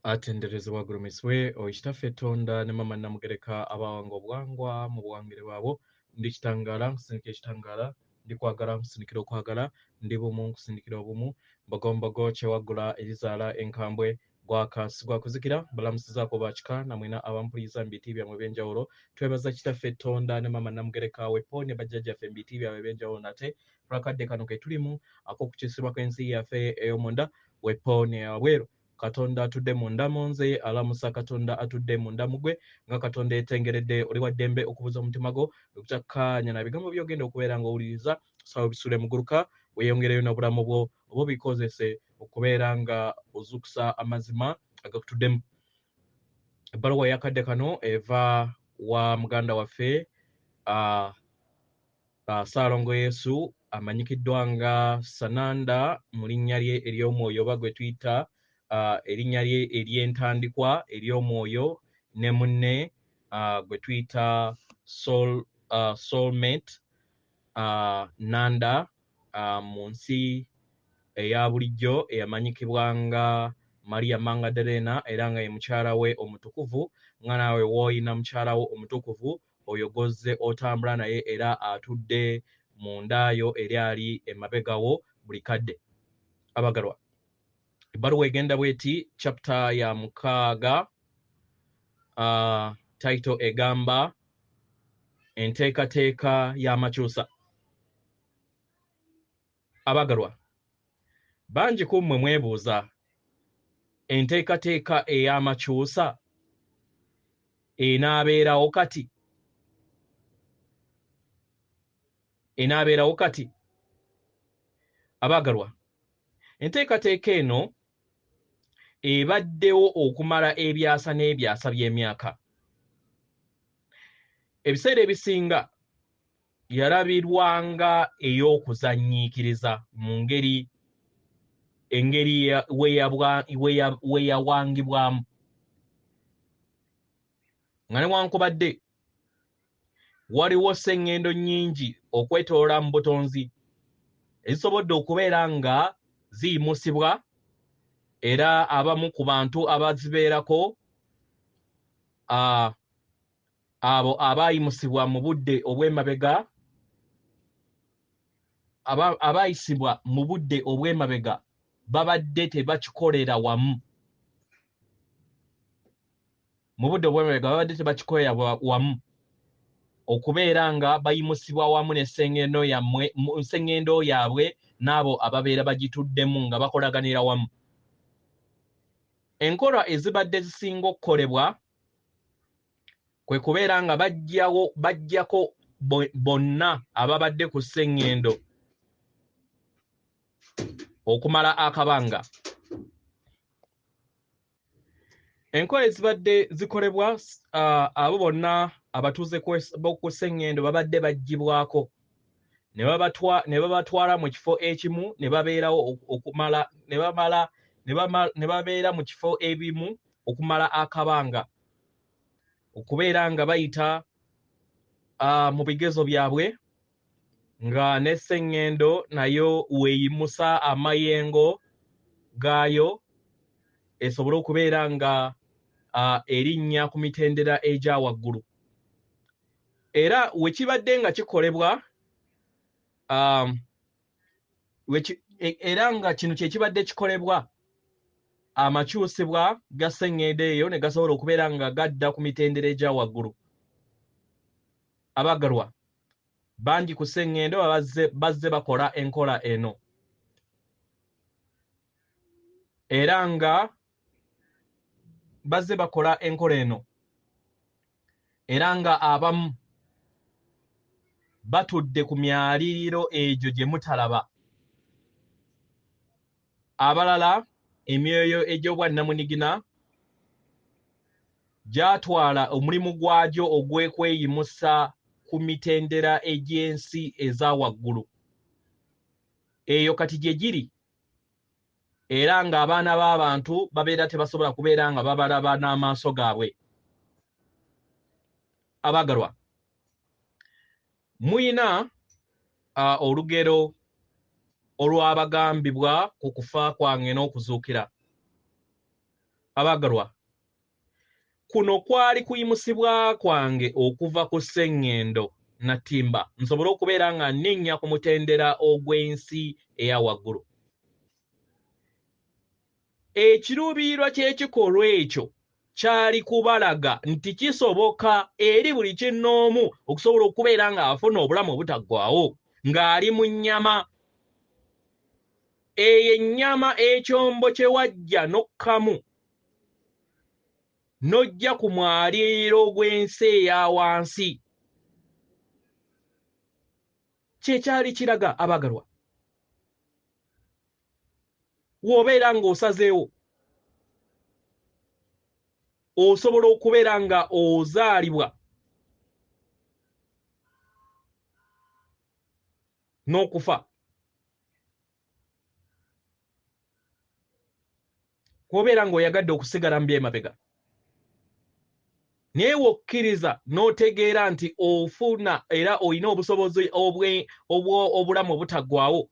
Atenderezebwa agulumizibwe oyo Kitaffe Tonda ne Maama Namugereka abawanga obuwangwa mu buwangire bwabwo. Ndi kitangaala nkusindikira ekitangaala, ndi kwagala nkusindikira okwagala, ndi bumu nkusindikira obumu, mbogombogo kyewaggula erizaala enkambwe, gwaka sigwa kuzikira. Mbalamusizaako bakika namwena abampuliza mu biti byammwe eby'enjawulo. Twebaza Kitaffe Tonda ne Maama Namugereka wepo ne bajjajjaffe mu biti byabwe eby'enjawulo nate olwakadde kano ke tulimu ak'okukyusibwa kw'ensi yaffe ey'omunda wepo ne wabweru. Katonda atudde munda mu nze alamusa Katonda atudde munda mu gwe, nga Katonda etengeredde oli wa ddembe okubuza omutima gwo okutakkaanya na bigambo by'ogenda okubeera ng'owuliriza. Sawa bisule muguluka weeyongereyo n'obulamu bwo oba obikozese okubeera nga ozuukusa amazima agakutuddemu. Ebbaluwa ey'akadde kano eva wa muganda waffe Ssaalongo Yesu amanyikiddwa nga Sananda mu linnya lye ery'omwoyo oba gwe tuyita erinnya lye ery'entandikwa ery'omwoyo ne munne gwe tuyita soulmate Nanda mu nsi eya bulijjo eyamanyikibwa nga Maria Mangadelena era nga ye mukyala we omutukuvu, nga naawe w'olina mukyala wo omutukuvu oyo gw'ozze otambula naye era atudde mu ndaayo eri ali emabega wo buli kadde. Abagalwa, ebbaluwa egenda bw'eti, chapter ya 6, title egamba enteekateeka y'amakyusa. Abagalwa, bangi ku mmwe mwebuuza enteekateeka ey'amakyusa enaabeerawo kati? Enaabeerawo kati? Abagalwa, enteekateeka eno ebaddewo okumala ebyasa n'ebyasa by'emyaka. Ebiseera ebisinga yalabirwanga ey'okuzannyiikiriza mu ngeri engeri weyawangibwamu, nga newankubadde waliwo sseŋŋendo nnyingi okwetoloola mu butonzi ezisobodde okubeera nga ziyimusibwa, era abamu ku bantu abazibeerako abo abaayimusibwa mu budde obw'emabega, abaayisibwa mu budde obw'emabega babadde tebakikolera wamu. Mu budde obw'emabega babadde tebakikolera wamu okubeera nga bayimusibwa wamu ne sseŋŋendo yammwe, mu sseŋŋendo yaabwe n'abo ababeera bagituddemu nga bakolaganira wamu. Enkola ezibadde zisinga okukolebwa kwe kubeera nga baggyako bonna ababadde ku sseŋŋendo okumala akabanga. Enkola ezibadde zikolebwa, abo bonna abatuuze ku sseŋŋendo babadde baggyibwako ne babatwala mu kifo ekimu ne babeerawo okumala, ne bamala, ne bama-, ne babeera mu kifo ebimu okumala akabanga, okubeera nga bayita mu bigezo byabwe, nga ne sseŋŋendo nayo weeyimusa amayengo gaayo esobole okubeera nga erinnya ku mitendera egya waggulu. Era we kibadde nga kikolebwa, era nga kino kye kibadde kikolebwa, amakyusibwa ga sseŋŋendo eyo ne gasobola okubeera nga gadda ku mitendera egya waggulu. Abagalwa, bangi ku sseŋŋendo bazze bakola enkola eno, era nga bazze bakola enkola eno, era nga abamu batudde ku myaliiro egyo gye mutalaba. Abalala emyoyo egy'obwannamunigina gyatwala omulimu gwagyo ogw'okweyimusa ku mitendera egy'ensi eza waggulu. Eyo kati gye giri, era ng'abaana b'abantu babeera tebasobola kubeera nga babalaba n'amaaso gaabwe. Abagalwa, muyina olugero olwabagambibwa ku kufa kwange n'okuzuukira. Abaagalwa, kuno kwali kuyimusibwa kwange okuva ku sseŋŋendo Natimba, nsobole okubeera nga nninnya ku mutendera ogw'ensi eya waggulu. Ekiruubirirwa ky'ekikolwa ekyo kyali kubalaga nti kisoboka eri buli kinnoomu okusobola okubeera ng'afuna obulamu obutaggwaawo ng'ali mu nnyama. Eyo ennyama ekyombo kye wajja n'okkamu n'ojja ku mwaliiro gw'ensi eya wansi, kye kyali kiraga. Abaagalwa, w'obeera ng'osazeewo osobola okubeera nga ozaalibwa n'okufa, bw'obeera ng'oyagadde okusigala mu by'emabega, naye w'okkiriza n'otegeera nti ofuna era olina obusobozi obulamu obutaggwaawo,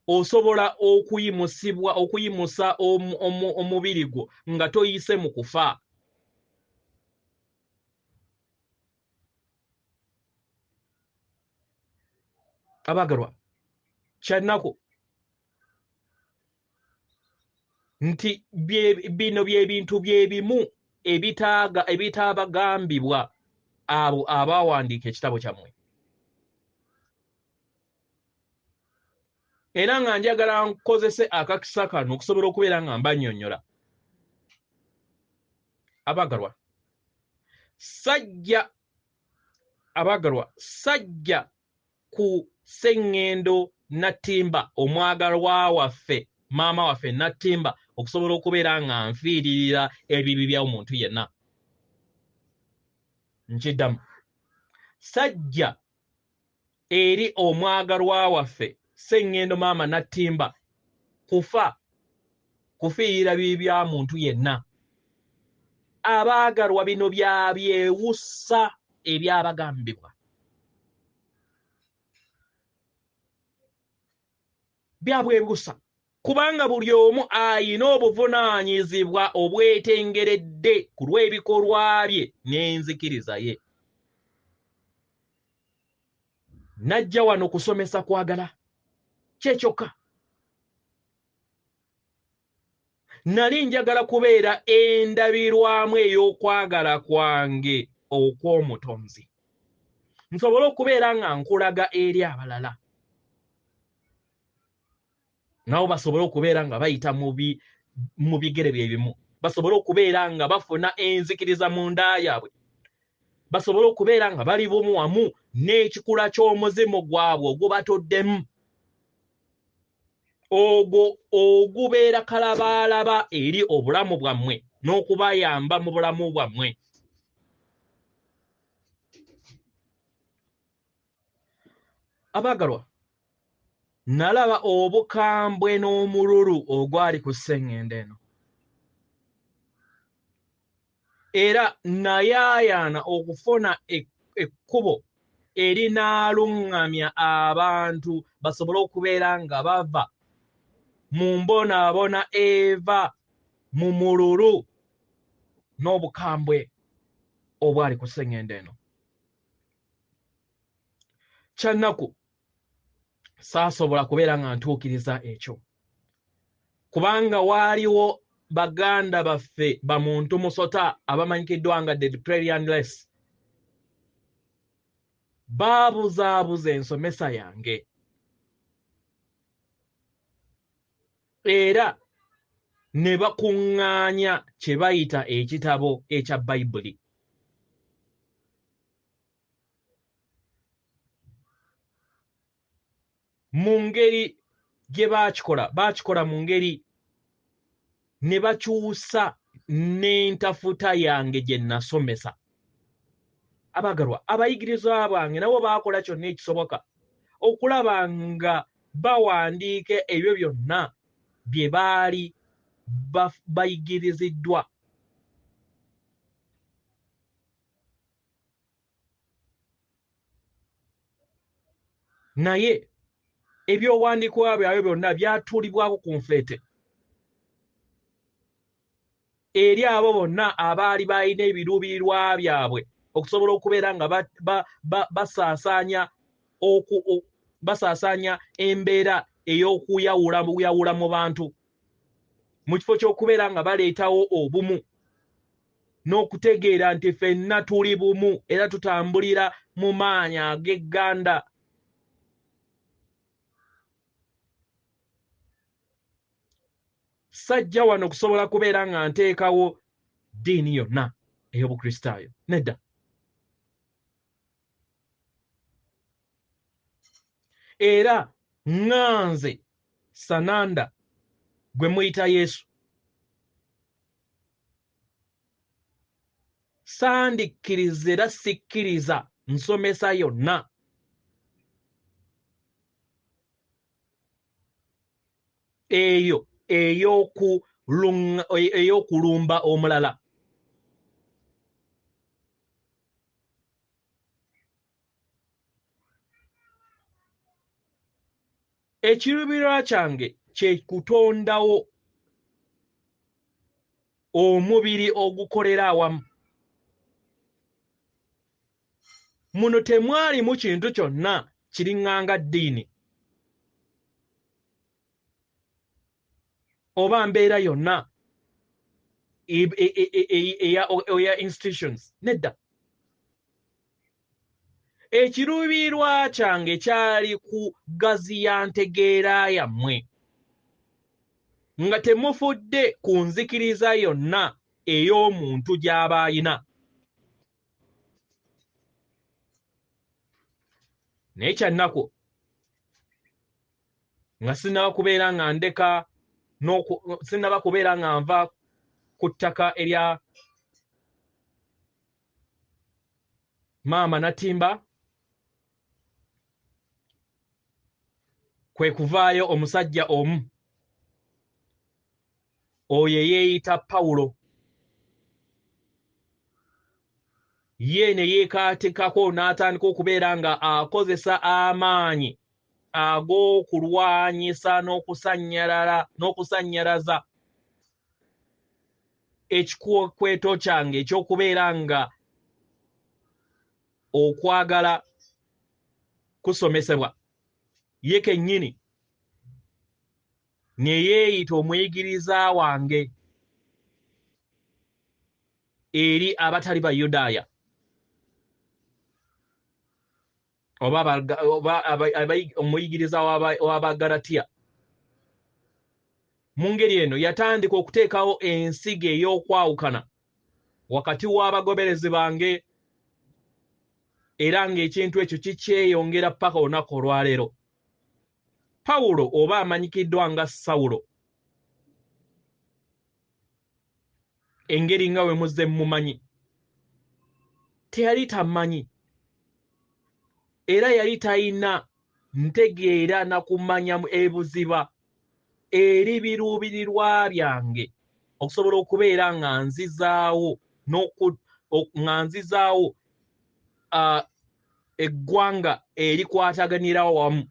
osobola okuyimusibwa, okuyimusa omubiri gwo nga toyise mu kufa. Abaagalwa, kyannaku nti bino bye bintu bye bimu ebitaabagambibwa abo abaawandiika ekitabo kyammwe. Era nga njagala nkozese akakisa kano okusobola okubeera nga mbannyonnyola. Abaagalwa, sajja ku sseŋŋendo Natimba, omwagalwa waffe, maama waffe Natimba, okusobola okubeera nga nfiiririra ebibi by'omuntu yenna. Nkiddamu, sajja eri omwagalwa waffe sseŋŋendo maama Natimba kufa kufiirira bibi bya muntu yenna. Abaagalwa, bino bya byewussa ebyabagambibwa, byabwewussa, kubanga buli omu ayina obuvunaanyizibwa obwetengeredde ku lw'ebikolwa bye n'enzikiriza ye. Najja wano kusomesa kwagala kye kyokka. Nali njagala kubeera endabirwamu ey'okwagala kwange okw'omutonzi, nsobole okubeera nga nkulaga eri abalala, nabo basobole okubeera nga bayita mu bigere bye bimu, basobole okubeera nga bafuna enzikiriza mu nda yaabwe, basobole okubeera nga bali bumu wamu n'ekikula ky'omuzimu gwabwe ogubatoddemu, ogwo ogubeera kalabaalaba eri obulamu bwammwe n'okubayamba mu bulamu bwammwe. Abaagalwa, nalaba obukambwe n'omululu ogwali ku sseŋŋendo eno, era nayaayaana okufuna ekkubo erinaaluŋŋamya abantu basobole okubeera nga bava mu mbonaabona eva mu mululu n'obukambwe obwali ku sseŋŋendo eno. Kyannaku saasobola kubeera nga ntuukiriza ekyo, kubanga waaliwo baganda baffe bamuntu musota abamanyikiddwa nga the Prairie-less, baabuzaabuza ensomesa yange era ne bakuŋŋaanya kye bayita ekitabo ekya Bayibuli. Mu ngeri gye baakikola mu ngeri ne bakyusa n'entafuta yange gye nasomesa. Abaagalwa, abayigirizwa bange nabo baakola kyonna ekisoboka okulaba nga bawandiika ebyo byonna bye baali bayigiriziddwa. Naye ebyowandiikibwa byabwe byonna byatuulibwako ku nfeete. eri abo bonna abaali balina ebiruubirirwa byabwe okusobola okubeera nga basaasaanya embeera ey'okuyawula mu bantu, mu kifo ky'okubeera nga baleetawo obumu n'okutegeera nti ffenna tuli bumu era tutambulira mu maanyi ag'egganda. Sajja wano kusobola kubeera nga nteekawo ddiini yonna ey'Obukristaayo, nedda. Era ŋŋanze Sananda gwe muyita Yesu, sandikkiriza era sikkiriza nsomesa yonna eyo ey'okulumba omulala. Ekiruubirirwa kyange kye kutondawo omubiri ogukolera awamu. Muno temwalimu kintu kyonna kiriŋŋanga ddiini oba mbeera yonna eya institutions, nedda. Ekiruubirirwa kyange kyali kugaziya ntegeera yammwe nga temufudde ku nzikiriza yonna ey'omuntu gy'aba ayina. Naye kyannaku nga sinnaba kubeera nga ndeka sinnaba kubeera nga nva ku ttaka erya Maama Natimba, kwe kuvaayo omusajja omu oyo eyeeyita Pawulo, ye ne yeekaatikako n'atandika okubeera nga akozesa amaanyi ag'okulwanyisa n'okusannyalaza ekikwekweto kyange eky'okubeera nga okwagala kusomesebwa. Ye kennyini ne yeeyita omuyigiriza wange eri abatali Bayudaaya oba omuyigiriza w'Abagalatiya. Mu ngeri eno yatandika okuteekawo ensigo ey'okwawukana wakati w'abagoberezi bange, era ng'ekintu ekyo kikyeyongera paka olunaku olwaleero. Pawulo oba amanyikiddwa nga Sawulo, engeri nga we muzze mumanyi, teyali tamanyi era yali talina ntegeera na kumanya ebuziba eri biruubirirwa byange okusobola okubeera nga nzizaawo eggwanga erikwataganira wamu.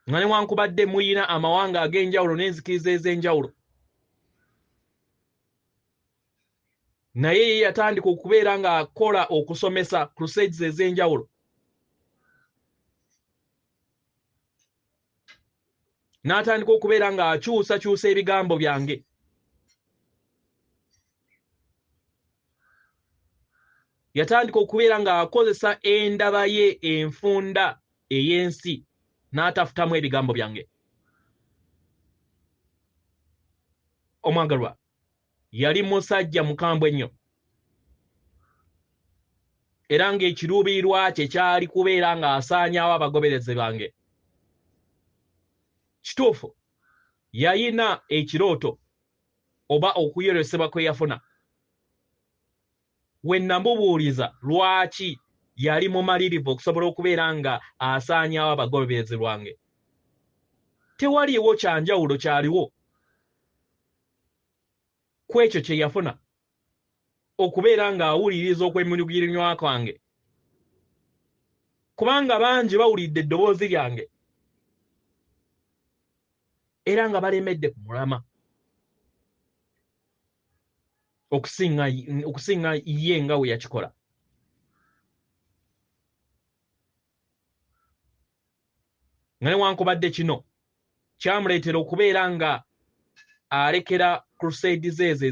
Nga newankubadde muyina amawanga ag'enjawulo n'enzikiriza ez'enjawulo, naye ye yatandika okubeera ng'akola okusomesa crusades ez'enjawulo. N'atandika okubeera ng'akyusakyusa ebigambo byange. Yatandika okubeera ng'akozesa endaba ye enfunda ey'ensi n'atafutamu ebigambo byange. Omwagalwa yali musajja mukambwe nnyo, era ng'ekiruubirirwa kye kyali kubeera ng'asaanyaawo abagoberezi bange. Kituufu yalina ekirooto oba okuyolesebwa kwe yafuna. We namubuuliza lwaki yali mumalirivu okusobola okubeera nga asaanyaawo abagoberezi lwange, tewaliiwo kyanjawulo kyaliwo ku ekyo kye yafuna okubeera ng'awuliriza okwemulugunya kwange. Kubanga bangi bawulidde eddoboozi lyange era nga balemedde ku mulama okusinga ye nga we yakikola. Nga newankubadde kino kyamuleetera okubeera nga alekera crusade ze ezo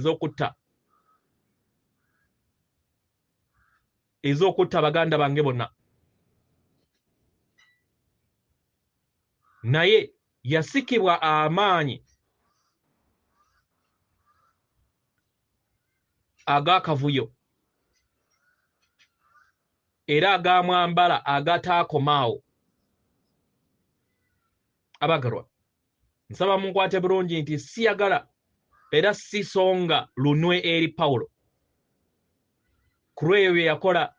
ez'okutta baganda bange bonna. Naye yasikibwa amaanyi ag'akavuyo era agamwambala agataakomaawo. Abagalwa, nsaba munkwate bulungi nti siyagala era sisonga lunwe eri Pawulo ku lw'ebyo bye yakola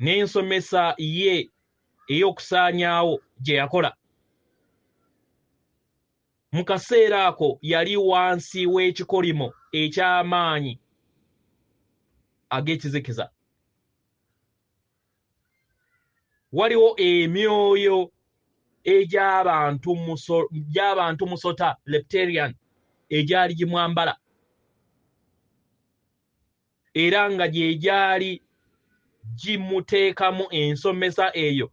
n'ensomesa ye ey'okusaanyaawo gye yakola. Mu kaseera ako yali wansi w'ekikolimo eky'amaanyi ag'ekizikiza. Waliwo emyoyo egy'abantu musota lepterian egyali gimwambala era nga gye gyali gimuteekamu ensomesa eyo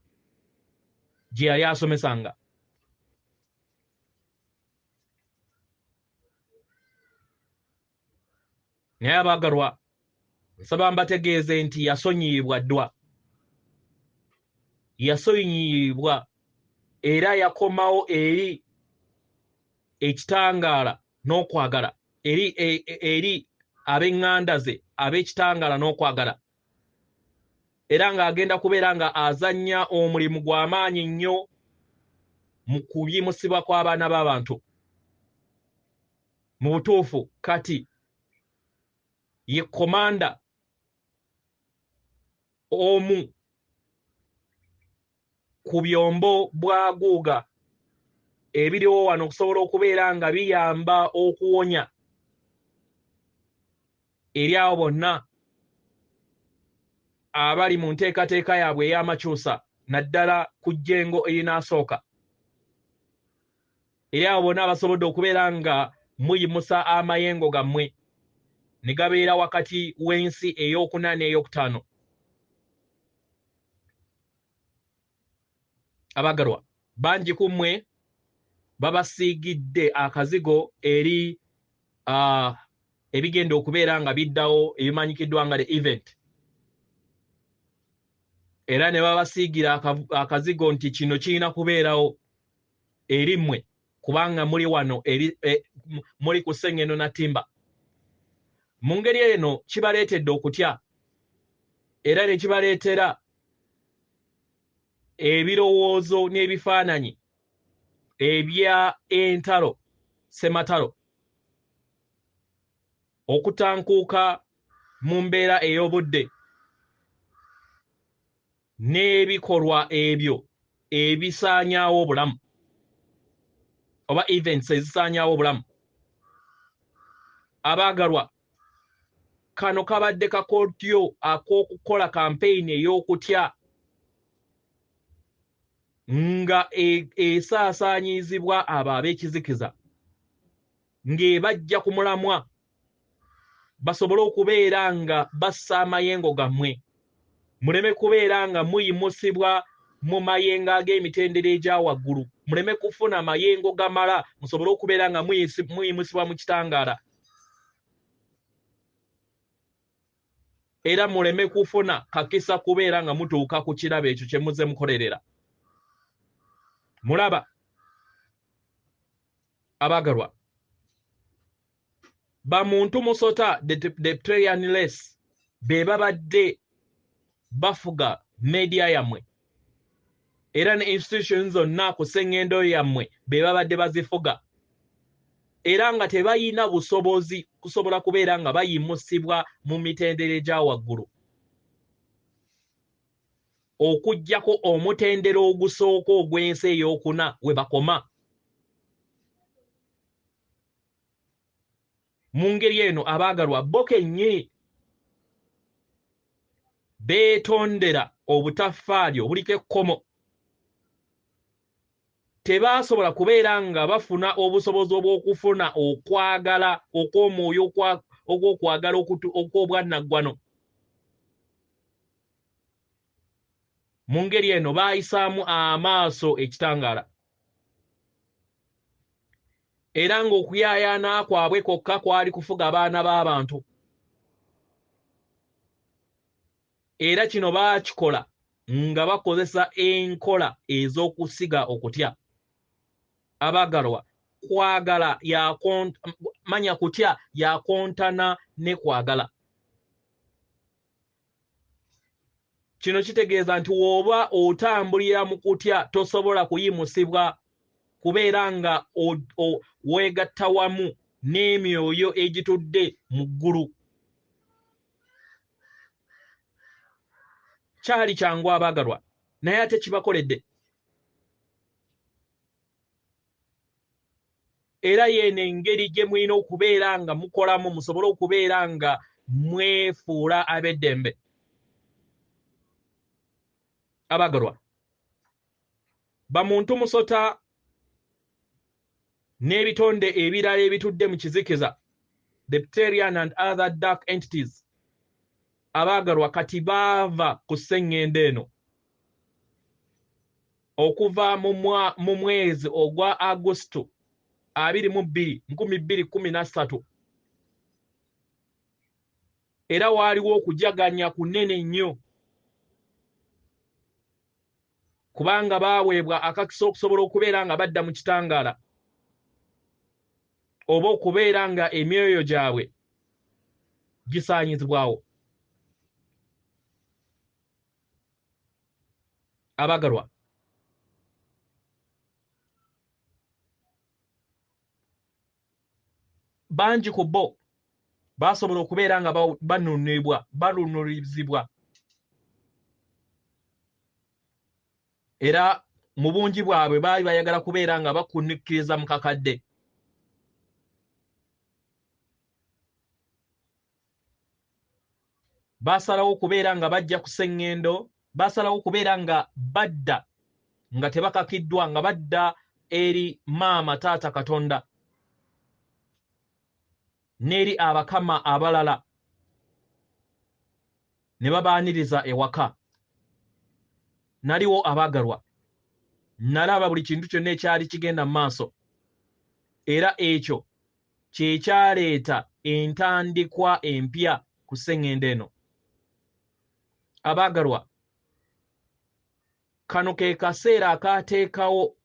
gye yali asomesanga. Naye abaagalwa, nsaba mbategeeze nti yasonyiyibwa ddwa, yasonyiyibwa era yakomawo eri ekitangaala n'okwagala, eri ab'eŋŋanda ze ab'ekitangaala n'okwagala, era ng'agenda kubeera nga azannya omulimu gw'amaanyi nnyo mu kuyimusibwa kw'abaana b'abantu. Mu butuufu kati ye komanda omu ku byombo bw'aguuga ebiriwo wano okusobola okubeera nga biyamba okuwonya eri abo bonna abali mu nteekateeka yaabwe ey'amakyusa, naddala ku jjengo erinaasooka. Eri abo bonna abasobodde okubeera nga muyimusa amayengo gammwe ne gabeera wakati w'ensi ey'okuna n'eyokutaano. Abagalwa, bangi ku mmwe babasiigidde akazigo eri ebigenda okubeera nga biddawo ebimanyikiddwa nga the event, era ne babasiigira akazigo nti kino kirina kubeerawo eri mmwe kubanga muli wano muli ku ssengendo na ttimba. Mu ngeri eno kibaleetedde okutya era ne kibaleetera ebirowoozo n'ebifaananyi ebya entalo ssematalo, okutankuuka mu mbeera ey'obudde n'ebikolwa ebyo ebisaanyaawo obulamu oba events ezisaanyaawo obulamu. Abaagalwa, kano kabadde kakodyo ak'okukola kampeyini ey'okutya nga esaasaanyizibwa abo ab'ekizikiza ng'ebajja ku mulamwa basobole okubeera nga bassa amayengo gammwe, muleme kubeera nga muyimusibwa mu mayengo ag'emitendera egya waggulu, muleme kufuna mayengo gamala musobole okubeera nga muyimusibwa mu kitangaala, era muleme kufuna kakisa kubeera nga mutuuka ku kirabo ekyo kye muzze mukolerera. Mulaba abaagalwa, bamuntu musota the less be babadde bafuga media yammwe era ne institutions zonna ku ssengendo yammwe be babadde bazifuga, era nga tebayina busobozi kusobola kubeera nga bayimusibwa mu mitendera egya waggulu okuggyako omutendera ogusooka ogw'ensi ey'okuna we bakoma. Mu ngeri eno abaagalwa, bo kennyini Beetondera obutaffaali obuliko ekkomo. Tebaasobola kubeera nga bafuna obusobozi obw'okufuna okwagala okw'omwoyo okw'okwagala okw'obwannaggwano. Mu ngeri eno baayisaamu amaaso ekitangaala. Era ng'okuyaayaana kwabwe kwokka kwali kufuga abaana b'abantu. Era kino baakikola nga bakozesa enkola ez'okusiga okutya. Abaagalwa, kwagala manya kutya yakontana ne kwagala. Kino kitegeeza nti w'oba otambulira mu kutya tosobola kuyimusibwa kubeera nga weegatta wamu n'emyoyo egitudde mu ggulu. Kyali kyangu abaagalwa, naye ate kibakoledde. Era yeeno engeri gye mulina okubeera nga mukolamu musobole okubeera nga mwefuula ab'eddembe. Abaagalwa, bamuntu musota n'ebitonde ebirala ebitudde mu kizikiza, the Pterian and other dark entities, abaagalwa kati baava ku sseŋŋendo eno okuva mu mwezi ogwa Agusto 22, 2013. Era waaliwo okujaganya kunene nnyo kubanga baaweebwa akakisa okusobola okubeera nga badda mu kitangaala oba okubeera nga emyoyo gyabwe gisaanyizibwawo. Abaagalwa, bangi ku bo baasobola okubeera nga banunulizibwa. Era mu bungi bwabwe baali bayagala kubeera nga bakunukkiriza mu kakadde. Baasalawo okubeera nga bajja ku sseŋŋendo, baasalawo okubeera nga badda nga tebakakiddwa, nga badda eri maama taata Katonda n'eri abakama abalala ne babaaniriza ewaka. Naliwo abaagalwa, nalaba buli kintu kyonna ekyali kigenda mu maaso, era ekyo kye kyaleeta entandikwa empya ku sseŋŋendo eno. Abaagalwa, kano ke kaseera akaateekawo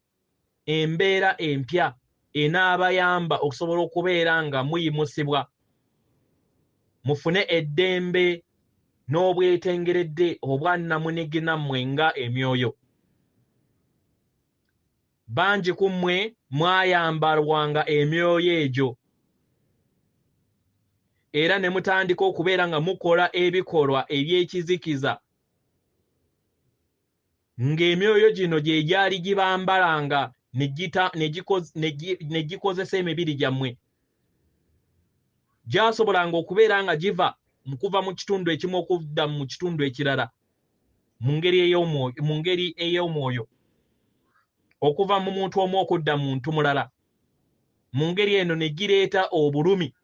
embeera empya enaabayamba okusobola okubeera nga muyimusibwa, mufune eddembe n'obwetengeredde obwannamunigina mmwe nga emyoyo. Bangi ku mmwe mwayambalwanga emyoyo egyo era ne mutandika okubeera nga mukola ebikolwa eby'ekizikiza, ng'emyoyo gino gye gyali gibambalanga ne gikozesa emibiri gyammwe. Gyasobolanga okubeera nga giva kuva mu kitundu ekimu okudda mu kitundu ekirala mu ngeri ey'omwoyo, okuva mu muntu omu okudda mu muntu mulala. Mu ngeri eno ne gireeta obulumi,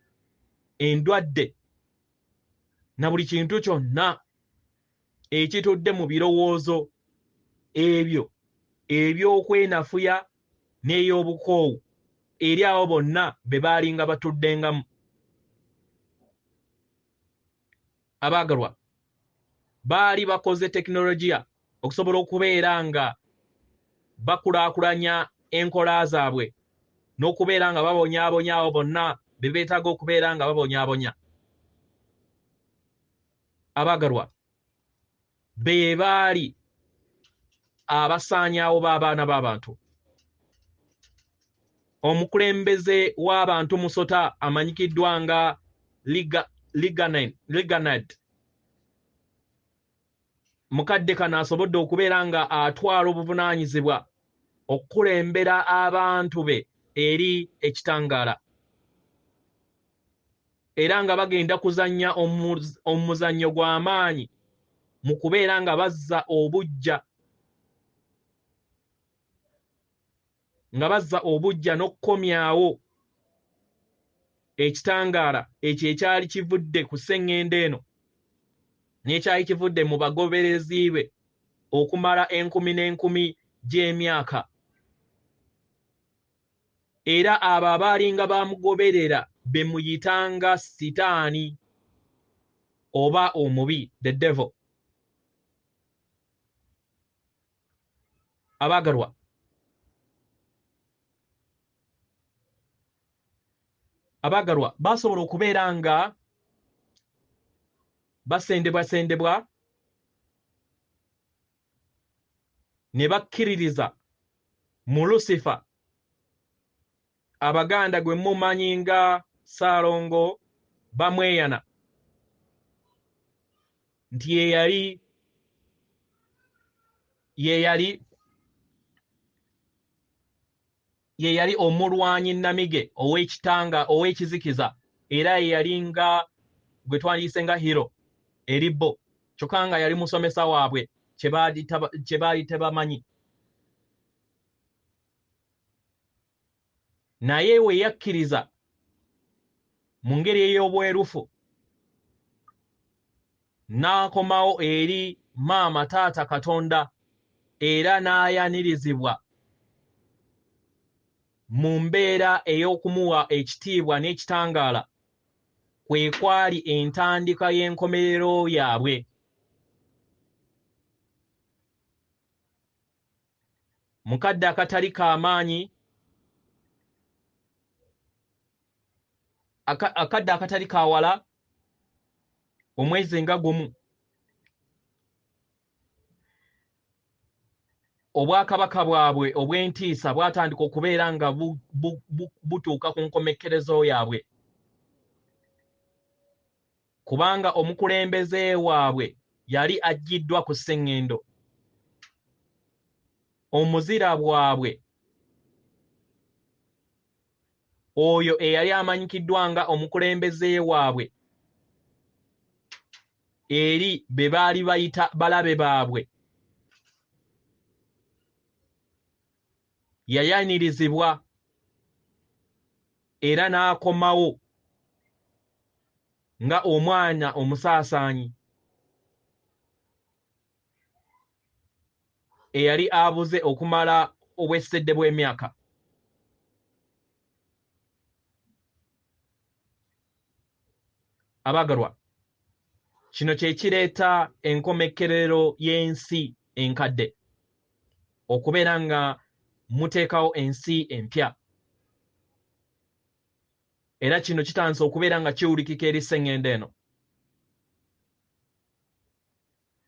endwadde na buli kintu kyonna ekitudde mu birowoozo ebyo eby'okwenafuya n'ey'obukoowu eri abo bonna be baalinga batuddengamu. Abaagalwa, baali bakoze tekinologiya okusobola okubeera nga bakulaakulanya enkola zaabwe n'okubeera nga babonyaabonya abo bonna be beetaaga okubeera nga babonyaabonya. Abaagalwa, be baali abasaanyaawo b'abaana b'abantu. Omukulembeze w'abantu musota amanyikiddwa nga Liganad mukadde kano asobodde okubeera nga atwala obuvunaanyizibwa okukulembera abantu be eri ekitangaala, era nga bagenda kuzannya omuzannyo gw'amaanyi mu kubeera nga bazza obujja, nga bazza obujja n'okukomyawo ekitangaala ekyo ekyali kivudde ku sseŋŋendo eno n'ekyali kivudde mu bagoberezi be okumala enkumi n'enkumi gy'emyaka. Era abo abaalinga bamugoberera be muyitanga Sitaani oba omubi, the devil. Abaagalwa, abaagalwa basobola okubeera nga basendebwasendebwa ne bakkiririza mu Lucifer, Abaganda gwe mumanyi nga Ssaalongo Bamweyana, nti ye yali omulwanyi nnamige ow'ekitanga ow'ekizikiza, era ye yali nga gwe twandiyise nga hero eri bo, kyokka nga yali musomesa waabwe kye baali tebamanyi. Naye we yakkiriza mu ngeri ey'obwerufu n'akomawo eri maama taata Katonda, era n'ayanirizibwa mu mbeera ey'okumuwa ekitiibwa n'ekitangaala, kwe kwali entandika y'enkomerero yaabwe. Mu kadde akatali k'amaanyi, akadde akatali kawala, omwezi nga gumu, obwakabaka bwabwe obw'entiisa bwatandika okubeera nga butuuka ku nkomekkerezo yaabwe, kubanga omukulembeze waabwe yali aggyiddwa ku sseŋŋendo. Omuzira bwabwe oyo eyali amanyikiddwa nga omukulembeze waabwe eri be baali bayita balabe baabwe, yayanirizibwa era n'akomawo nga omwana omusaasaanyi eyali abuze okumala obwessedde bw'emyaka. Abaagalwa, kino kye kireeta enkomekkerero y'ensi enkadde, okubeera nga muteekawo ensi empya. Era kino kitandise okubeera nga kiwulikika eri sseŋŋendo eno,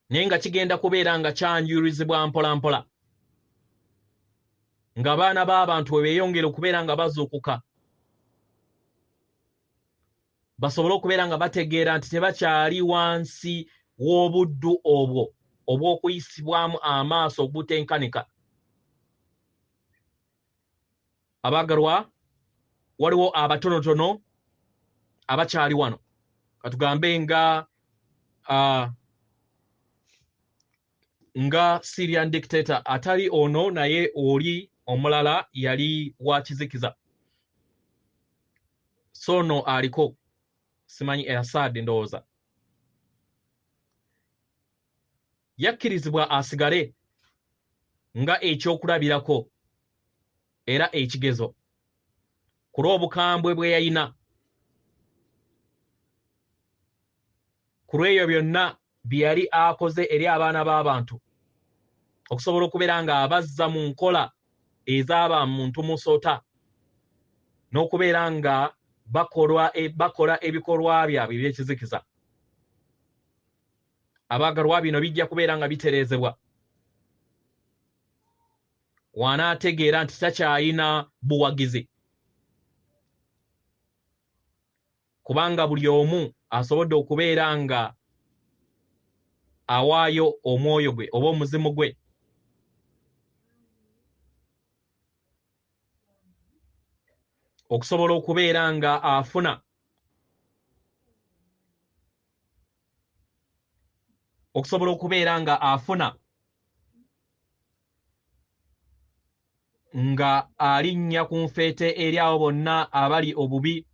naye nga kigenda kubeera nga kyanjulizibwa mpola mpola, ng'abaana b'abantu bwe beeyongera okubeera nga bazuukuka, basobole okubeera nga bategeera nti tebakyali wansi w'obuddu obwo obw'okuyisibwamu amaaso ogutenkanika. Abaagalwa, waliwo abatonotono abakyali wano, katugambe nga Syrian dictator atali ono, naye oli omulala yali wa kizikiza, so no aliko simanyi Assad ndowooza yakkirizibwa asigale nga ekyokulabirako era ekigezo ku lw'obukambwe bwe yalina, ku lw'ebyo byonna bye yali akoze eri abaana b'abantu, okusobola okubeera ng'abazza mu nkola ez'aba muntu musota, n'okubeera nga bakola ebikolwa byabwe eby'ekizikiza. Abaagalwa, bino bijja kubeera nga bitereezebwa w'anaategeera nti takyalina buwagizi, kubanga buli omu asobodde okubeera nga awaayo omwoyo gwe oba omuzimu gwe okusobola okubeera nga afuna okusobola okubeera nga afuna nga alinnya ku nfeete eri abo bonna abali obubi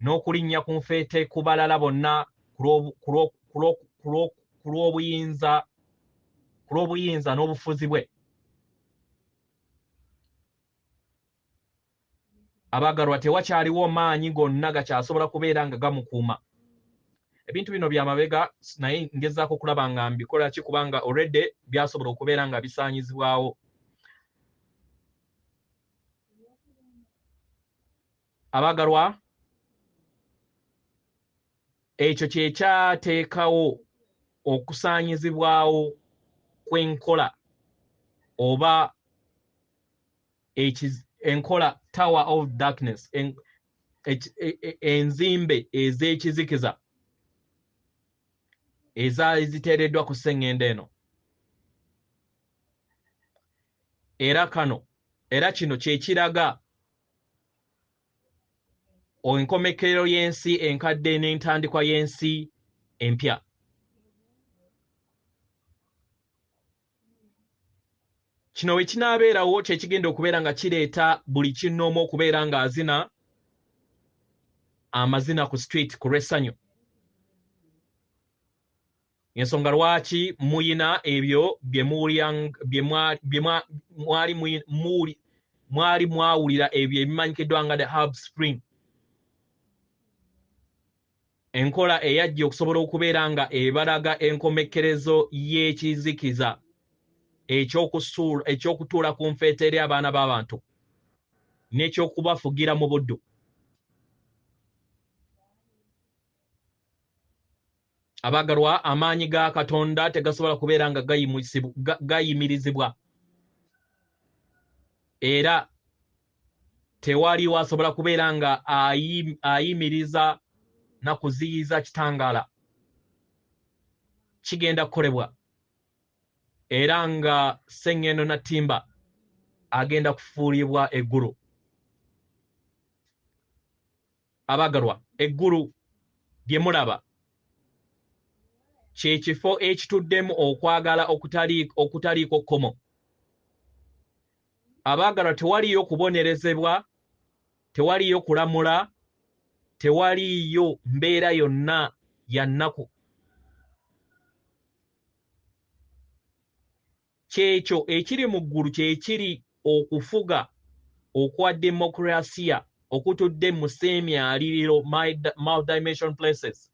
n'okulinnya ku nfeete ku balala bonna ku lw'obuyinza n'obufuzi bwe. Abaagalwa, tewakyaliwo maanyi gonna gakyasobola kubeera nga gamukuuma. Ebintu bino bya mabega, naye ngezaako okulaba nga mbikola ki, kubanga already byasobola okubeera nga bisaanyizibwawo. Abaagalwa, ekyo kye kyateekawo okusaanyizibwawo kw'enkola oba enkola Tower of Darkness, enzimbe ez'ekizikiza ezaali ziteereddwa ku sseŋŋendo eno. Era kino kye kiraga enkomekkerero y'ensi enkadde n'entandikwa y'ensi empya. Kino we kinaabeerawo kye kigenda okubeera nga kireeta buli kinnoomu okubeera ng'azina amazina ku street ku lw'essanyu. Ensonga lwaki muyina ebyo bye mwali mwawulira ebyo ebimanyikiddwa nga the Arab Spring, enkola eyajja okusobola okubeera nga ebalaga enkomekkerezo y'ekizikiza ekyokutuula ku nfeete eri abaana b'abantu n'ekyokubafugira mu buddu. Abaagalwa, amaanyi ga Katonda tegasobola kubeera nga gayimirizibwa, era tewaliwo asobola kubeera nga ayimiriza na kuziyiza kitangaala. Kigenda kukolebwa, era nga sseŋŋendo Nattimba agenda kufuulibwa eggulu. Abaagalwa, eggulu lye mulaba kye kifo ekituddemu okwagala okutaliiko kkomo. Abaagalwa, tewaliyo kubonerezebwa, tewaliyo kulamula, tewaliyo mbeera yonna ya nnaku. Kyekyo ekiri mu ggulu kye kiri okufuga okwa demokurasiya okutudde mu sseemyaliriro, multidimension places,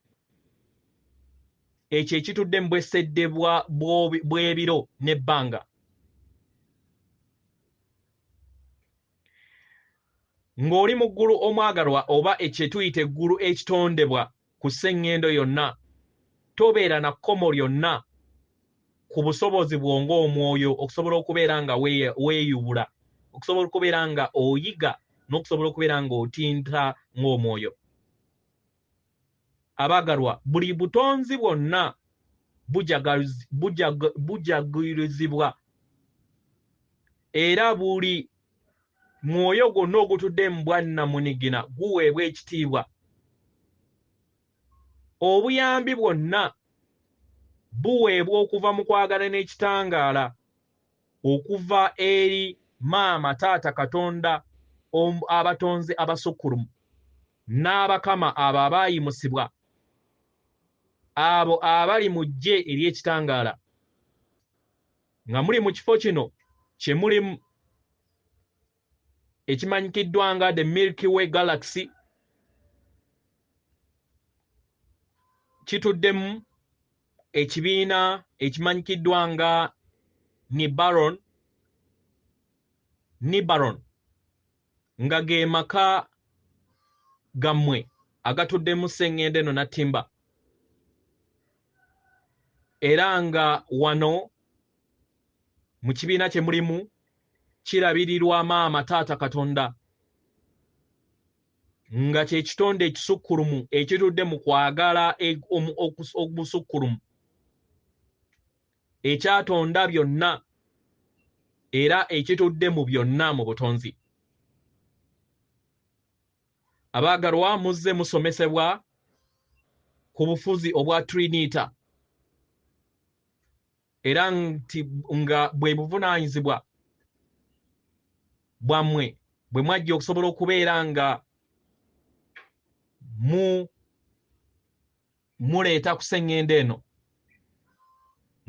ekyo ekitudde mu bwesedde bw'ebiro n'ebbanga. Ng'oli mu ggulu omwagalwa, oba ekye tuyita eggulu ekitondebwa ku sseŋŋendo yonna, tobeera na kkomo lyonna ku busobozi bwo ng'omwoyo okusobola okubeera nga weeyubula, okusobola okubeera nga oyiga n'okusobola okubeera ng'otinta ng'omwoyo. Abaagalwa, buli butonzi bwonna bujagurizibwa, era buli mwoyo gwonna ogutudde mu bwannamunigina guweebwa ekitiibwa. Obuyambi bwonna buweebwa okuva mu kwagala n'ekitangaala okuva eri maama taata Katonda, abatonzi abasukkulumu n'abakama abo abaayimusibwa, abo abali mu ggye ery'ekitangaala. Nga muli mu kifo kino kye mulimu ekimanyikiddwa nga the Milky Way Galaxy, kituddemu ekibiina ekimanyikiddwa nga Nibaron, nga ge maka gammwe agatuddemu sseŋŋendo eno Nattimba. Era nga wano mu kibiina kye mulimu kirabirirwa maama taata Katonda, nga kye kitonde ekisukkulumu ekitudde mu kwagala obusukkulumu, ekyatonda byonna era ekitudde mu byonna mu butonzi. Abaagalwa, muzze musomesebwa ku bufuzi obwa Trinita. Era nti nga bwe buvunaanyizibwa bwammwe bwe mwajja okusobola okubeera nga muleeta ku sseŋŋendo eno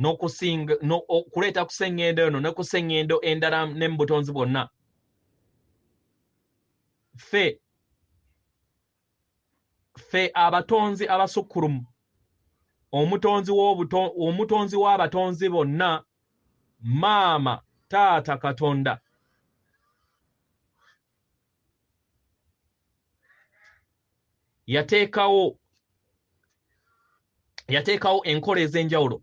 n'okusinga okuleeta ku sseŋŋendo eno ne ku sseŋŋendo endala ne mu butonzi bwonna. Ffe abatonzi abasukkulumu, omutonzi w'abatonzi bonna, maama taata Katonda, yateekawo enkola ez'enjawulo.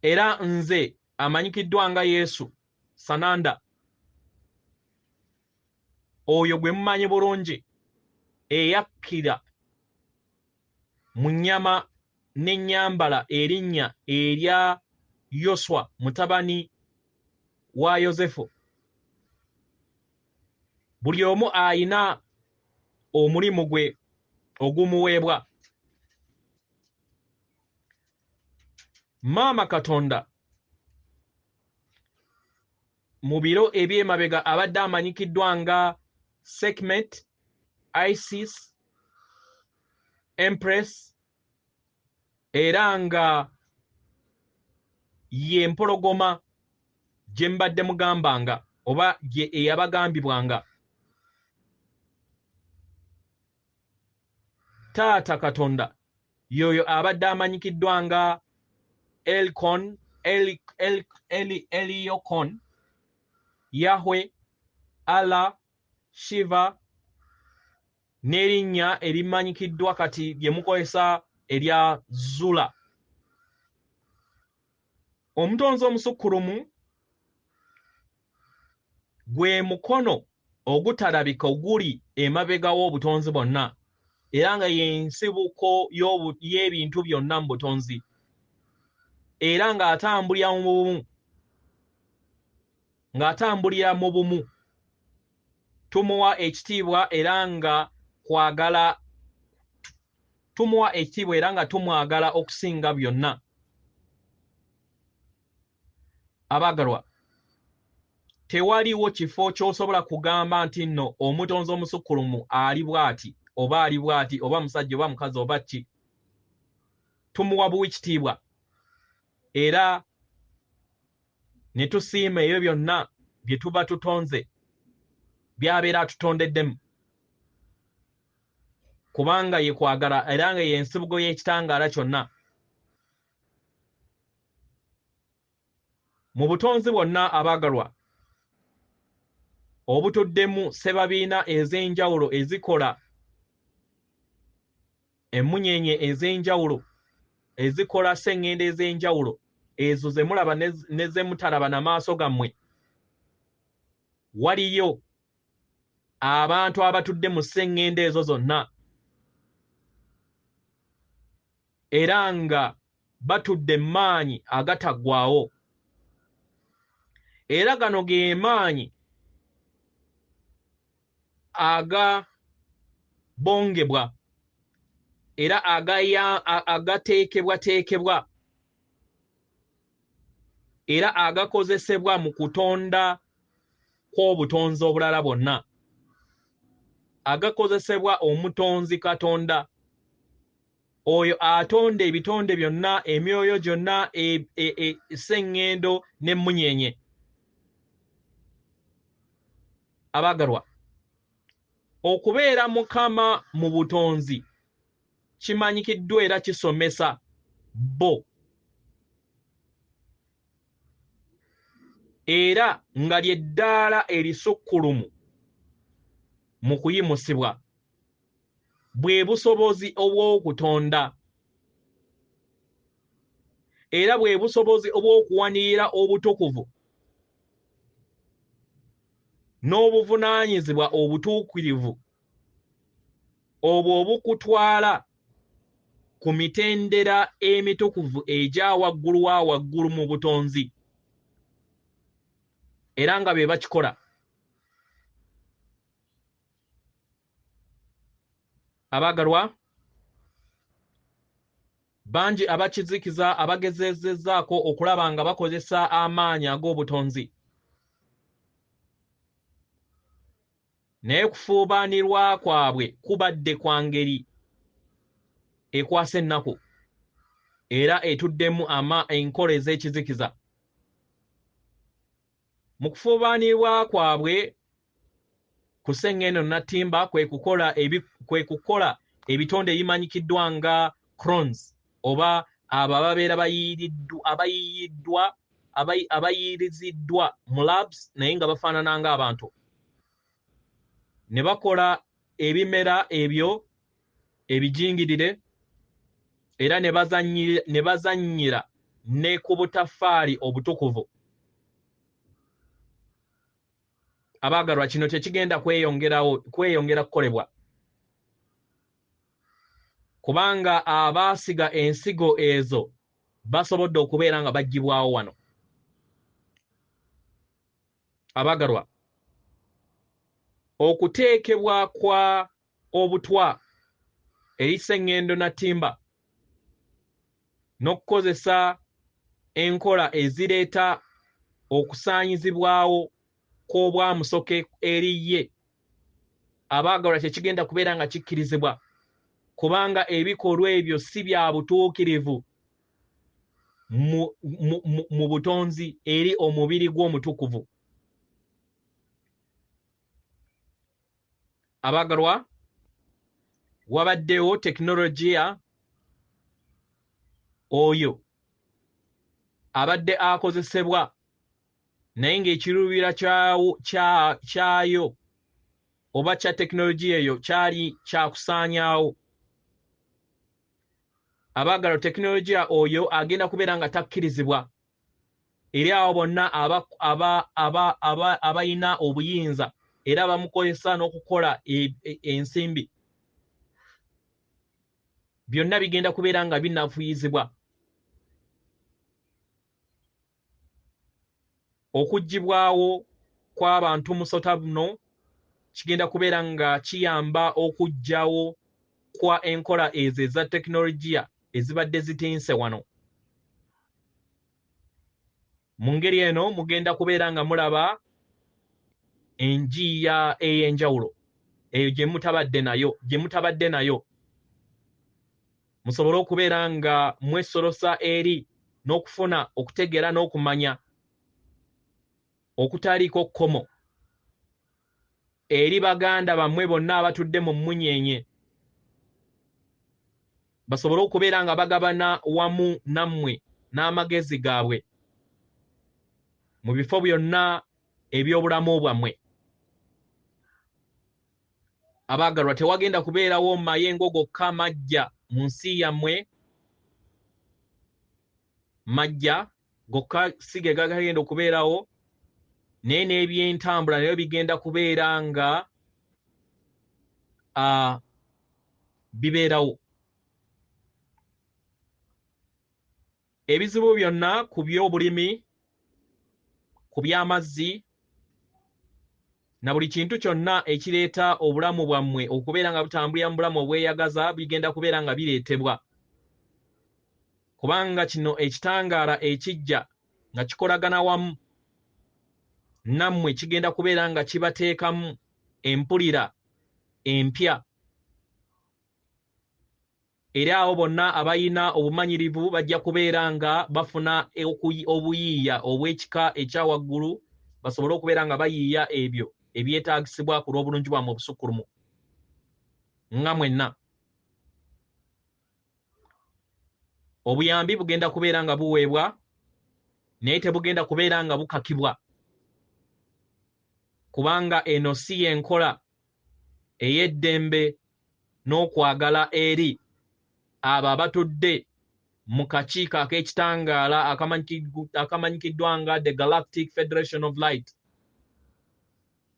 Era nze amanyikiddwa nga Yesu Sananda, oyo gwe mumanyi bulungi, eyakkira mu nnyama n'ennyambala erinnya erya Yoswa mutabani wa Yosefu. Buli omu ayina omulimu gwe ogumuweebwa. Maama Katonda mu biro eby'emabega abadde amanyikiddwa nga Sekhmet, Isis, Empress, era nga ye mpologoma gye mbadde mugambanga oba gye eyabagambibwanga. Taata Katonda yoyo abadde amanyikiddwa nga Elkon, Eliokon, Yahweh, Allah, Shiva, n'erinnya erimanyikiddwa kati lye mukozesa erya Zula. Omutonzi omusukkulumu gwe mukono ogutalabika oguli emabega w'obutonzi bwonna, era nga y'ensibuko y'ebintu byonna mu butonzi, era ng'atambulira mu bumu, ng'atambulira mu bumu. Tumuwa ekitiibwa era nga kwagala, tumuwa ekitiibwa era nga tumwagala okusinga byonna. Abaagalwa, tewaliwo kifo ky'osobola kugamba nti nno omutonzi omusukkulumu ali bw'ati oba ali bw'ati oba musajja oba mukazi oba ki. Tumuwa buwi kitiibwa era ne tusiima ebyo byonna bye tuba tutonze by'abeera atutondeddemu, kubanga ye kwagala era nga ye nsibuko y'ekitangaala kyonna. Mu butonzi bwonna abaagalwa obutuddemu ssebabiina ez'enjawulo ezikola emmunyeenye ez'enjawulo ezikola sseŋŋendo ez'enjawulo, ezo ze mulaba ne ze mutalaba na maaso gammwe, waliyo abantu abatudde mu sseŋŋendo ezo zonna era nga batudde mu maanyi agataggwaawo. Era gano ge maanyi agabongebwa era agateekebwateekebwa era agakozesebwa mu kutonda kw'obutonzi obulala bwonna, agakozesebwa omutonzi Katonda oyo atonda ebitonde byonna, emyoyo gyonna, sseŋŋendo n'emmunyeenye. Abaagalwa, okubeera Mukama mu butonzi kimanyikiddwa era kisomesa bo, era nga ly'eddaala erisukkulumu mu kuyimusibwa, bwe busobozi obw'okutonda era bwe busobozi obw'okuwanirira obutukuvu n'obuvunaanyizibwa obutuukirivu obwo obukutwala ku mitendera emitukuvu egya waggulu wa waggulu mu butonzi, era nga be bakikola. Abaagalwa, Bangi abakizikiza abagezezzaako okulaba nga bakozesa amaanyi ag'obutonzi, naye kufuubaanirwa kwabwe kubadde kwa ngeri ekwasa ennaku era etuddemu enkola ez'ekizikiza. Mu kufuubaanirwa kwabwe ku Sseŋŋendo Nattimba kwe kukola ebitonde ebimanyikiddwa nga crons, oba abo ababeera abayiiriziddwa mu labs naye nga bafaanana ng'abantu, ne bakola ebimera ebyo ebijingirire era ne bazannyira ne ku butaffaali obutukuvu. Abaagalwa, kino tekigenda kweyongera kukolebwa, kubanga abaasiga ensigo ezo basobodde okubeera nga baggyibwawo wano. Abaagalwa, okuteekebwa kwa obutwa eri Sseŋŋendo Nattimba n'okukozesa enkola ezireeta okusaanyizibwawo kw'obwamusoke eri ye, abaagalwa, tekigenda kubeera nga kikkirizibwa, kubanga ebikolwa ebyo si bya butuukirivu mu butonzi eri omubiri gw'omutukuvu. Abaagalwa, wabaddewo tekinologiya oyo abadde akozesebwa naye ng'ekiruubirwa kyayo oba kya tekinologiya eyo kyali kyakusaanyaawo. Abaagalwa, tekinologiya oyo agenda kubeera nga takkirizibwa eri abo bonna abalina obuyinza era bamukozesa n'okukola ensimbi. Byonna bigenda kubeera nga binafuyizibwa. Okuggyibwawo kw'abantu musota buno kigenda kubeera nga kiyamba okuggyawo kwa enkola ezo eza tekinologiya ezibadde zitinse wano. Mu ngeri eno mugenda kubeera nga mulaba enjiiya ey'enjawulo eyo gye mutabadde nayo, musobole okubeera nga mwesolosa eri n'okufuna okutegeera n'okumanya okutaliiko kkomo eri baganda bammwe bonna abatudde mu mmunyeenye, basobole okubeera nga bagabana wamu nammwe n'amagezi gaabwe mu bifo byonna eby'obulamu bwammwe. Abaagalwa, tewagenda kubeerawo mayengo gokka majja mu nsi yammwe, majja gokka si ge gagenda okubeerawo, naye n'ebyentambula nayo bigenda kubeera nga bibeerawo. Ebizibu byonna ku by'obulimi, ku by'amazzi, na buli kintu kyonna ekireeta obulamu bwammwe okubeera nga butambulira mu bulamu obweyagaza bigenda kubeera nga bireetebwa, kubanga kino ekitangaala ekijja nga kikolagana wamu nammwe kigenda kubeera nga kibateekamu empulira empya. Era abo bonna abalina obumanyirivu bajja kubeera nga bafuna obuyiiya obw'ekika ekya waggulu, basobole okubeera nga bayiiya ebyo ebyetaagisibwa ku lw'obulungi bwammwe obusukkulumu nga mwenna. Obuyambi bugenda kubeera nga buweebwa, naye tebugenda kubeera nga bukakibwa, kubanga eno si y'enkola ey'eddembe n'okwagala eri abo abatudde mu kakiiko ak'ekitangaala akamanyikiddwa nga the Galactic Federation of Light.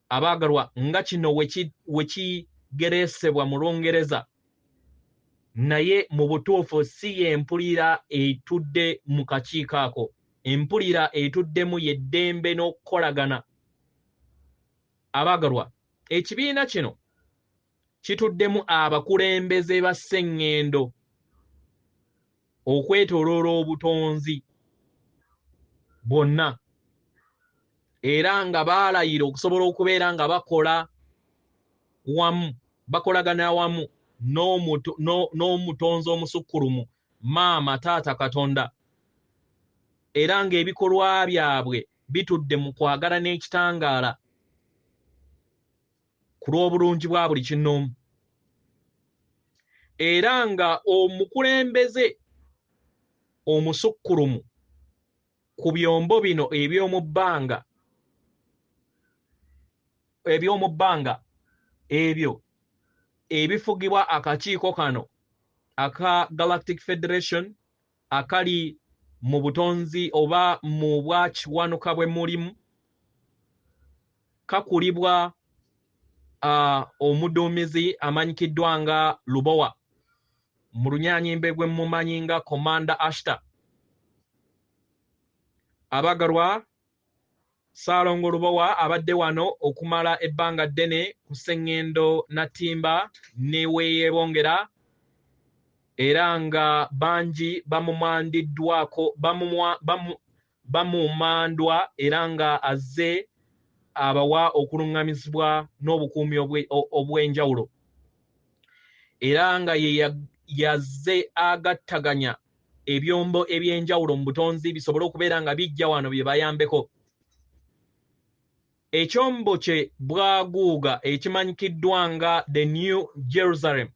Abaagalwa, nga kino we kigereesebwa mu Lungereza, naye mu butuufu si y'empulira etudde mu kakiiko ako. Empulira etuddemu y'eddembe n'okukolagana. Abaagalwa, ekibiina kino kituddemu abakulembeze ba Sseŋŋendo okwetooloola obutonzi bwonna, era nga baalayira okusobola okubeera nga bakola wamu, bakolagana wamu n'omutonzi omusukkulumu, maama taata Katonda, era ng'ebikolwa byabwe bitudde mu kwagala n'ekitangaala ku lw'obulungi bwa buli kinnoomu, era nga omukulembeze omusukkulumu ku byombo bino eby'omu bbanga ebyo ebifugibwa akakiiko kano aka Galactic Federation akali mu butonzi oba mu bwakiwanuka bwe mulimu, kakulibwa omuduumizi amanyikiddwa nga Lubowa, mu Lunyanyimbe gwe mumanyi nga Commander Ashta. Abagalwa, Ssaalongo Lubowa abadde wano okumala ebbanga ddene ku Sseŋŋendo Natimba ne weeyebongera, era nga bangi bamumandiddwako, bamumandwa, era nga azze abawa okuluŋŋamizibwa n'obukuumi obw'enjawulo, era nga ye yazze agattaganya ebyombo eby'enjawulo mu butonzi bisobole okubeera nga bijja wano bye bayambeko. Ekyombo kye bwaguuga ekimanyikiddwa nga The New Jerusalem,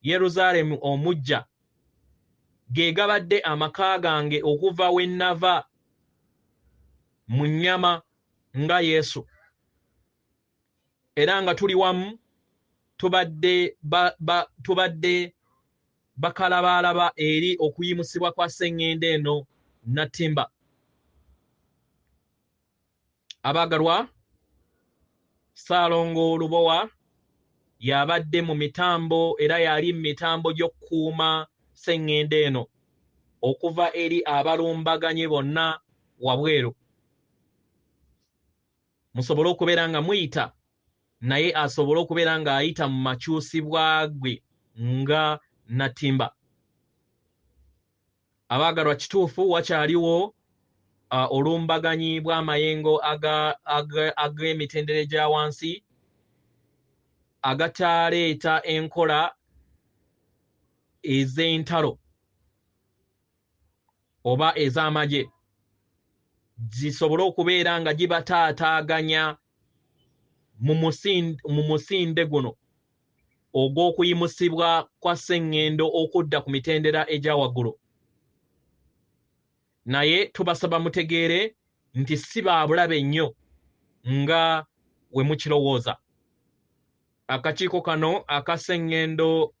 Yerusalemu omuggya, ge gabadde amaka gange okuva we nnava mu nnyama nga Yesu, era nga tuli wamu tubadde bakalabaalaba eri okuyimusibwa kwa Sseŋŋendo eno Natimba. Abaagalwa, Ssaalongo Lubowa yabadde mu mitambo era yali mu mitambo gy'okukuuma Sseŋŋendo eno okuva eri abalumbaganyi bonna wabweru, musobole okubeera nga muyita naye asobole okubeera ng'ayita mu makyusibwa gwe nga Natimba. Abaagalwa, kituufu wakyaliwo olumbaganyi bw'amayengo ag'emitendera egya wansi agataleeta enkola ez'entalo oba ez'amagye zisobole okubeera nga gibataataaganya mu musinde guno ogw'okuyimusibwa kwa Sseŋŋendo okudda ku mitendera egya waggulu. Naye tubasaba mutegeere nti si ba bulabe nnyo nga we mukirowooza. Akakiiko kano aka Sseŋŋendo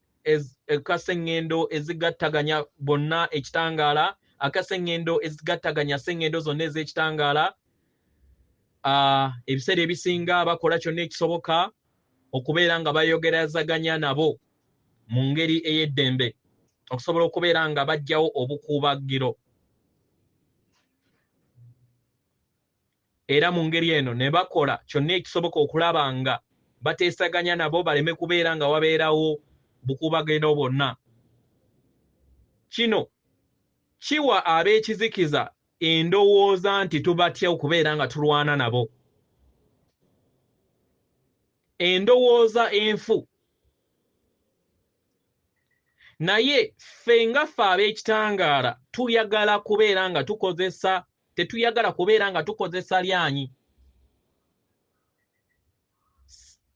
ezigattaganya bonna ekitangaala, aka Sseŋŋendo ezigattaganya Sseŋŋendo zonna ez'ekitangaala, ebiseera ebisinga bakola kyonna ekisoboka okubeera nga bayogerezaganya nabo mu ngeri ey'eddembe okusobola okubeera nga baggyawo obukuubagiro, era mu ngeri eno ne bakola kyonna ekisoboka okulaba nga bateesaganya nabo baleme kubeera nga wabeerawo bukuubagiro bwonna. Kino kiwa ab'ekizikiza endowooza nti tubatya okubeera nga tulwana nabo, endowooza enfu. Naye ffe nga ffe ab'ekitangaala tuyagala kubeera nga tukozesa, tetuyagala kubeera nga tukozesa lyanyi,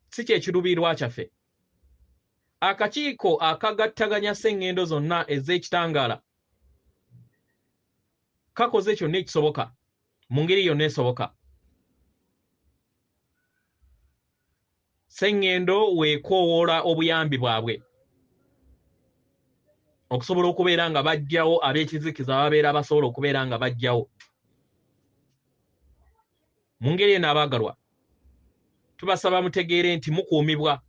si kye kiruubirirwa kyaffe. Akakiiko akagattaganya Sseŋŋendo zonna ez'ekitangaala kakoze kyonna ekisoboka mu ngeri yonna esoboka. Sseŋŋendo weekoowoola obuyambi bwabwe okusobola okubeera nga baggyawo ab'ekizikiza ababeera basobola okubeera nga baggyawo. Mu ngeri eno abaagalwa, tubasaba mutegeere nti mukuumibwa,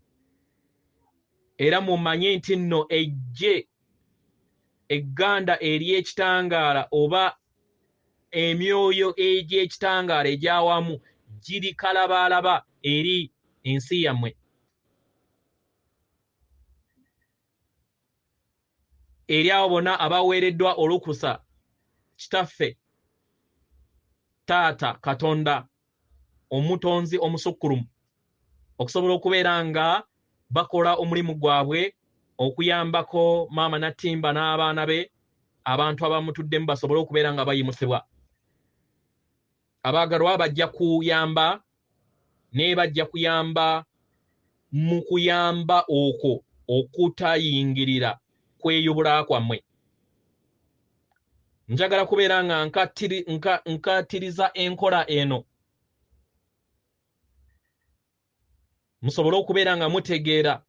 era mumanye nti nno eggye egganda ery'ekitangaala oba emyoyo egy'ekitangaala egy'awamu giri kalabaalaba eri ensi yammwe. Eri abo bonna abaweereddwa olukusa Kitaffe, Taata, Katonda, Omutonzi omusukkulumu, okusobola okubeera nga bakola omulimu gwabwe okuyambako Maama Nattimba n'abaana be, abantu abamutuddemu basobole okubeera nga bayimusibwa. Abaagalwa bajja kuyamba, naye bajja kuyamba mu kuyamba okwo okutayingirira kweyubula kwammwe. Njagala kubeera nga nkatiriza enkola eno, musobole okubeera nga mutegeera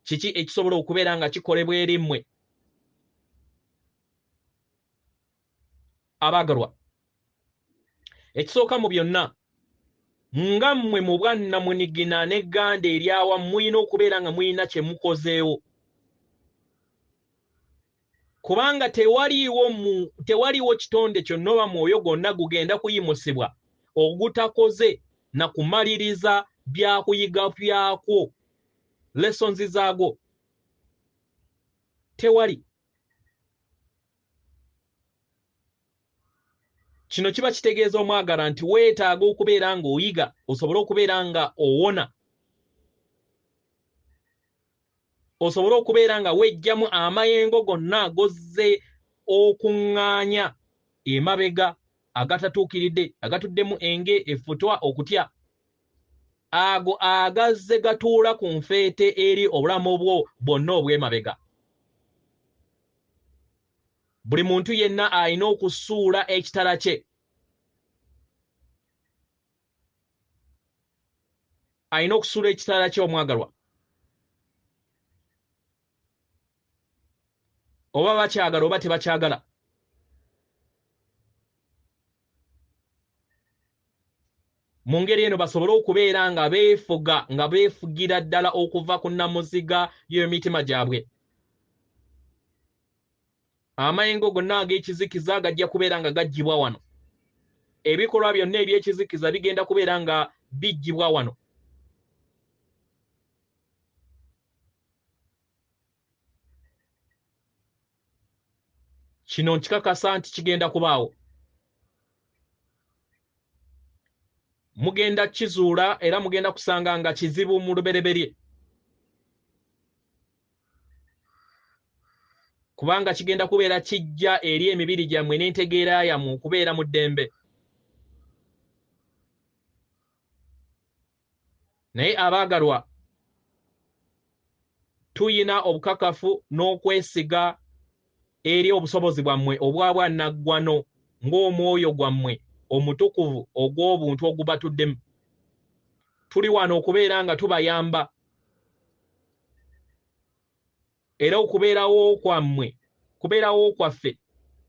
kiki ekisobola okubeera nga kikolebwa eri mmwe. Abaagalwa, ekisooka mu byonna, nga mmwe mu bwannamunigina n'egganda eryawamu mulina okubeera nga mulina kye mukozeewo, kubanga tewaliiwo kitonde kyonna oba mwoyo gwonna gugenda kuyimusibwa ogutakoze na kumaliriza byakuyiga byakwo, lessons zaagwo. Tewali. Kino kiba kitegeeza omwagala nti weetaaga okubeera ng'oyiga osobole okubeera nga owona, osobole okubeera nga weggyamu amayengo gonna gozze okuŋŋaanya emabega agatatuukiridde, agatuddemu enge, effutwa, okutya, ago agazze gatuula ku nfeete eri obulamu bwo bwonna obw'emabega. Buli muntu yenna alina okusuula ekitala kye, alina okusuula ekitala kye omwagalwa, oba bakyagala oba tebakyagala. Mu ngeri eno basobole okubeera nga beefuga, nga beefugira ddala okuva ku nnamuziga y'emitima gyabwe. Amayengo gonna ag'ekizikiza gajja kubeera nga gaggyibwa wano. Ebikolwa byonna eby'ekizikiza bigenda kubeera nga biggyibwa wano. Kino nkikakasa nti kigenda kubaawo. Mugenda kizuula era mugenda kusanga nga kizibu mu lubereberye, kubanga kigenda kubeera kijja eri emibiri gyammwe n'entegeera yammwe okubeera mu ddembe. Naye abaagalwa, tuyina obukakafu n'okwesiga eri obusobozi bwammwe obwa bwannaggwano ng'omwoyo gwammwe omutukuvu ogw'obuntu ogubatuddemu. Tuli wano okubeera nga tubayamba, era okubeerawo kwammwe, kubeerawo kwaffe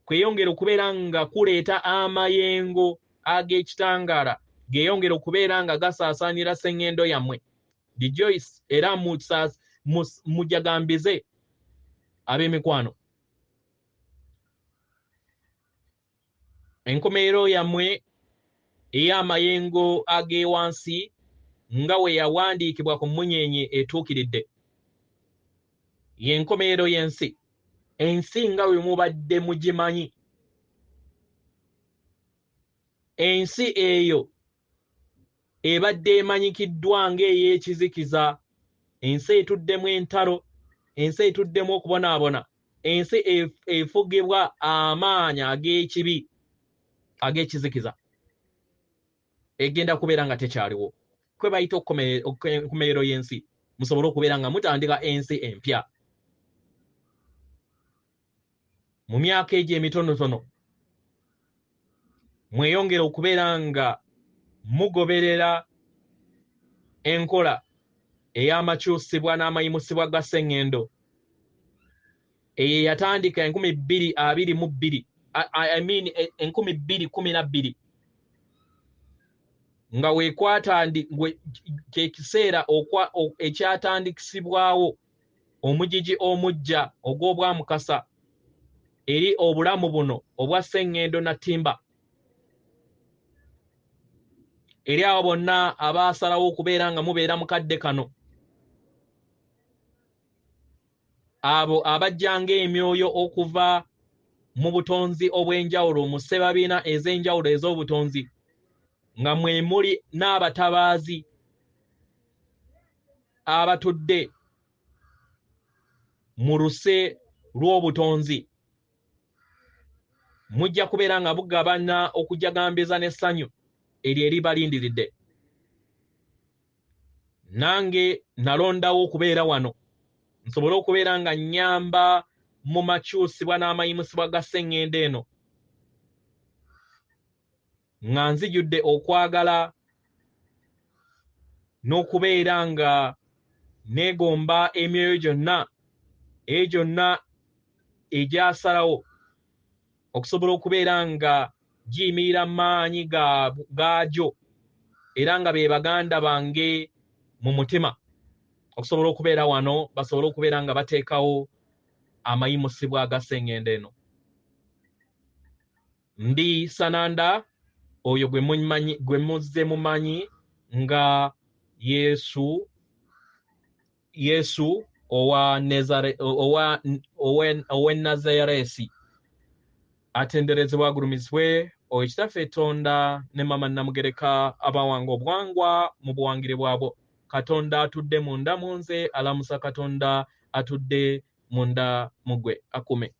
kweyongera okubeera nga kuleeta amayengo ag'ekitangaala, geeyongera okubeera nga gasaasaanira sseŋŋendo yammwe. Rejoice era mujagambize ab'emikwano. Enkomerero yammwe ey'amayengo ag'ewansi nga we yawandiikibwa ku mmunyeenye etuukiridde. Y'enkomerero y'ensi. Ensi nga bwe mubadde mugimanyi. Ensi eyo ebadde emanyikiddwa ng'ey'ekizikiza, ensi etuddemu entalo, ensi etuddemu okubonaabona, ensi efugibwa amaanyi ag'ekibi ag'ekizikiza, egenda kubeera nga tekyaliwo. Kwe bayita enkomerero y'ensi, musobole okubeera nga mutandika ensi empya. Mu myaka egyo emitonotono mweyongere okubeera nga mugoberera enkola ey'amakyusibwa n'amayimusibwa ga sseŋŋendo eyo eyatandika 2022, I mean 2012, nga kye kiseera ekyatandikisibwawo omugigi omuggya ogw'obwamukasa eri obulamu buno obwa sseŋŋendo na ttimba. Eri abo bonna abaasalawo okubeera nga mubeera mu kadde kano, Abo abajja ng'emyoyo okuva mu butonzi obw'enjawulo, mu ssebabiina ez'enjawulo ez'obutonzi, nga mwe muli n'abatabaazi abatudde mu luse lw'obutonzi, mujja kubeera nga mugabana okujagambiza n'essanyu eryo eribalindiridde. Nange nalondawo okubeera wano nsobole okubeera nga nnyamba mu makyusibwa n'amayimusibwa ga sseŋŋendo eno, nga nzijudde okwagala n'okubeera nga neegomba emyoyo gyonna eyo gyonna egyasalawo okusobola okubeera nga giyimirira mu maanyi gaagyo, era nga be baganda bange mu mutima, okusobola okubeera wano basobole okubeera nga bateekawo amayimusibwa aga sseŋŋendo eno. Ndi Sananda, oyo gwe muzze mumanyi nga Yesu owa Nazaresi. Atenderezebwa agulumizibwe oyo Kitaffe Tonda ne Mama Namugereka abawanga obuwangwa mu buwangire bwabwo. Katonda atudde munda mu nze alamusa Katonda atudde munda mu ggwe. Akume.